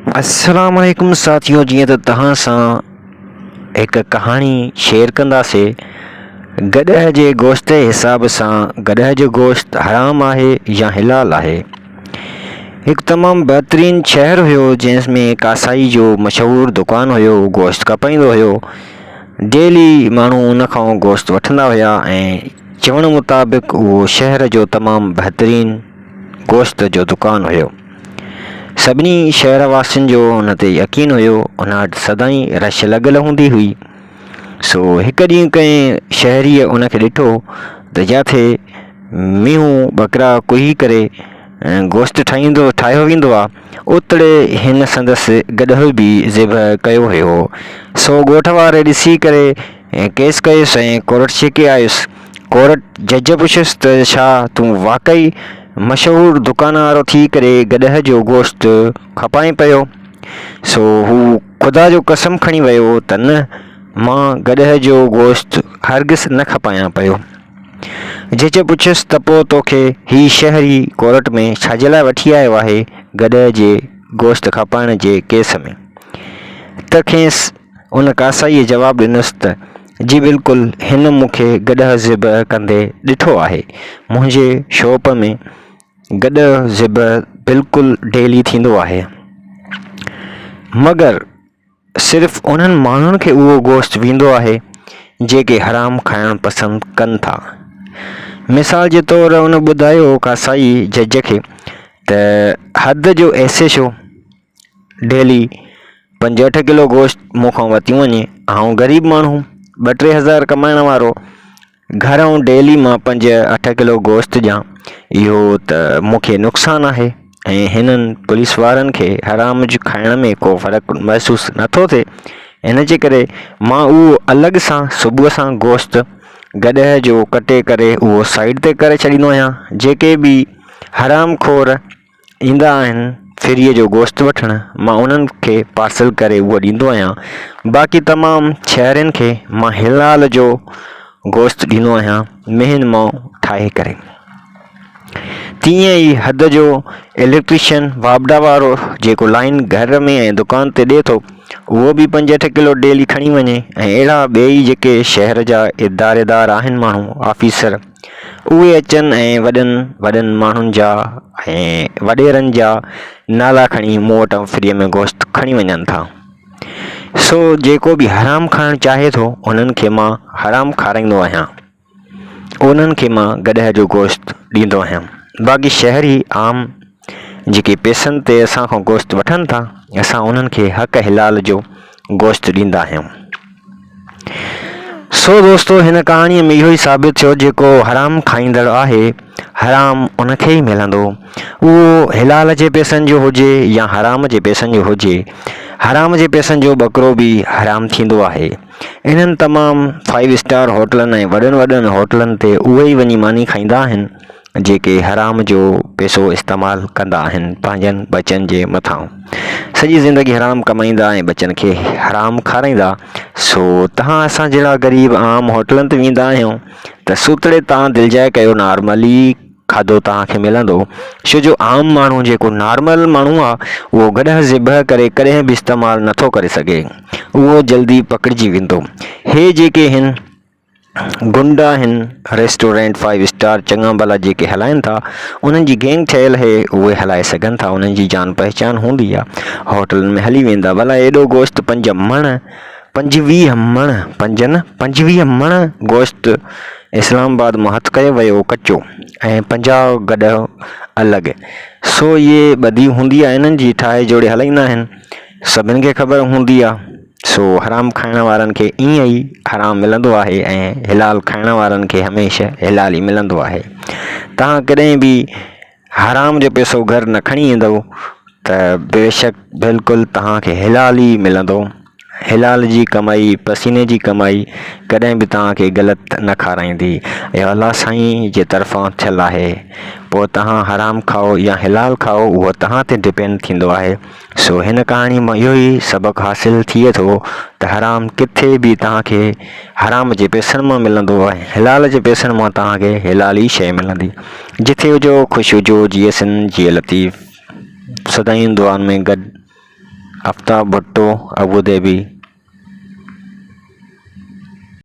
السلام عليڪم ساٿيو جيئن ته توهان سان هڪ ڪهاڻي شيئر ڪنداسي گڏهه جي گوشت جي حساب سان گڏهه جو گوشت حرام آهي يا حلال آهي هڪ تمام بهترين شهر هيو جنهن ۾ ڪاسائي جو مشهور دڪان هيو گوشت کپائيندو هيو ڊيلي ماڻهو ان کان گوشت وٺندا هيا ۽ چوڻ مطابق اهو شهر جو تمام بهترين گوشت جو دڪان هيو سڀني شهر واسين جو ان تي يقين هيو، ان وٽ سدائين رش لڳل هوندي هئي. سو هڪ ڏينهن ڪنهن شهريء ان کي ڏٺو ته جاٿي مينهون ٻڪرا ڪهي ڪري گوشت ٺاهيندو ٺاهيو ويندو آ، اتڙي هن سندس گڏهه به ذبح ڪيو هيو. سو ڳوٺ واري ڏسي ڪري ڪيس ڪيس ۽ ڪورٽ ڇڪي آيس. ڪورٽ جج پڇيس ته ڇا تون واقعي مشهور دڪان وارو ٿي ڪري گڏهه جو گوشت کپائين پيو؟ سو هو خدا جو قسم کڻي ويو ته نه مان گڏهه جو گوشت هرگز نه کپايان پيو. جج پڇيس ته پوء توکي هي شهري ڪورٽ ۾ ڇا جي لاء وٺي آيو آهي گڏهه جي گوشت کپائڻ جي ڪيس ۾؟ ته کيس ان ڪاسائيء جواب ڏنس ته جي بلڪل هن مون کي گڏهه ذبح ڪندي ڏٺو آهي. منهنجي شاپ ۾ گڏهه ذبح بلڪل ڊيلي ٿيندو آهي. مگر صرف انهن ماڻهن کي اهو گوشت ويندو آهي جيڪي حرام کائڻ پسند ڪن ٿا. مثال جي طور ان ٻڌايو ڪاسائي جج کي ته حد جو ايس ايڇ او ڊيلي پنج اٺ ڪلو گوشت مون کان ورتيون وڃي آئون غريب ماڻهو ٻه ٽي هزار ڪمائڻ وارو گهرئون ڊيلي مان پنج اٺ ڪلو گوشت ڏيان اهو ته مون کي نقصان آهي ۽ هنن پوليس وارن کي حرام جي کائڻ ۾ ڪو فرق محسوس نٿو ٿئي ان جي ڪري مان اهو الڳ سان صبح سان گوشت گڏهه جو ڪٽي ڪري اهو سائيڊ تي ڪري ڇڏيندو آهيان جيڪي به حرام خور ايندا آهن ڦريء جو گوشت وٺڻ مان انهن کي پارسل ڪري اهو ڏيندو آهيان باقي تمام شهرين کي مان حلال جو گوشت ڏيندو آهيان مهن مان ٺاهي ڪري تيئن ئي حد جو اليڪٽريشن واپڊا وارو جيڪو لائن گهر ۾ ۽ دڪان تي ڏي ٿو اهو به پنج اٺ ڪلو ڊيلي کڻي وڃي ۽ اهڙا ٻئي جيڪي شهر جا اداريدار آهن ماڻهو آفيسر اهي اچن ۽ وڏن وڏن ماڻهن جا ۽ وڏيرن جا نالا کڻي مون وٽان فريء ۾ گوشت کڻي وڃن ٿا. سو جيڪو به حرام کائڻ چاهي ٿو انهن کي مان حرام کارائيندو آهيان. انهن کي مان گڏهه جو گوشت ڏيندو آهيان. باقي شهري عام جيڪي پئسن تي اسان کان گوشت وٺن ٿا اسان انهن کي حق حلال جو گوشت ڏيندا آهيون. سو دوستو هن ڪهاڻيء ۾ اهو ئي ثابت ٿيو جيڪو حرام کائيندڙ آهي حرام ان کي ئي ملندو اهو حلال جي پئسن جو هجي يا حرام جي پئسن جو هجي حرام جي پئسن جو ٻڪرو به حرام ٿيندو آهي انهن تمام فائيو اسٽار هوٽلن ۽ وڏن وڏن هوٽلن تي اهي ئي وڃي ماني کائيندا آهن جيڪي حرام جو پئسو استعمال ڪندا آهن پنهنجن ٻچن جي مٿان سڄي زندگي حرام ڪمائيندا ۽ ٻچن کي حرام کارائيندا سو تهان اسان جهڙا غريب عام هوٽلن تي ويندا آهيون ته سوتڙي تان دلجاء ڪيو نارملي کاڌو توهان کي ملندو ڇو جو عام ماڻهو جيڪو نارمل ماڻهو آهي اهو گڏهه ذبح ڪري ڪڏهن به استعمال نٿو ڪري سگهي اهو جلدي پڪڙجي ويندو هي جيڪي هن غنڊا آهن ريسٽورنٽ فائيو اسٽار چڱا ڀلا جيڪي هلائن ٿا انهن جي گينگ ٺهيل اهي اهي هلائي سگهن ٿا انهن جي جان پهچان هوندي آهي هوٽلن ۾ هلي ويندا ڀلا ايڏو گوشت پنج مڻ 25 مڻ پنج نه 25 مڻ گوشت اسلام آباد مان هٿ ڪيو ويو ڪچو ۽ 50 گڏهه الڳ سو اهي ٻڌي هوندي آهي انهن جي ٺاهي جوڙي هلائيندا آهن سڀني کي خبر هوندي آهي سو حرام کائڻ وارن کي ائين ئي حرام ملندو آهي ۽ حلال کائڻ وارن کي هميشه حلال ئي ملندو آهي. توهان ڪڏهن به حرام جو پئسو گهر نه کڻي ايندؤ ته بيشڪ بلڪل توهان کي حلال ئي ملندو. حلال جي ڪمائي پسيني جي ڪمائي ڪڏهن به توهان کي غلط نه کارائيندي. اهو الله سائين جي طرفان ٿيل آهي. پوء توهان حرام کائو يا حلال کائو اهو توهان تي ڊپينڊ ٿيندو آهي. سو هن ڪهاڻي مان اهو ئي سبق حاصل ٿئي ٿو ته حرام ڪٿي به توهان کي حرام جي پئسن مان ملندو ۽ حلال جي پئسن مان توهان کي حلال ئي شيء ملندي. جٿي هجو خوش هجو جيئي سنڌ جيئي لطيف سدائين دعائن ۾ گڏ. Aftab Bhutto, Abu Dhabi.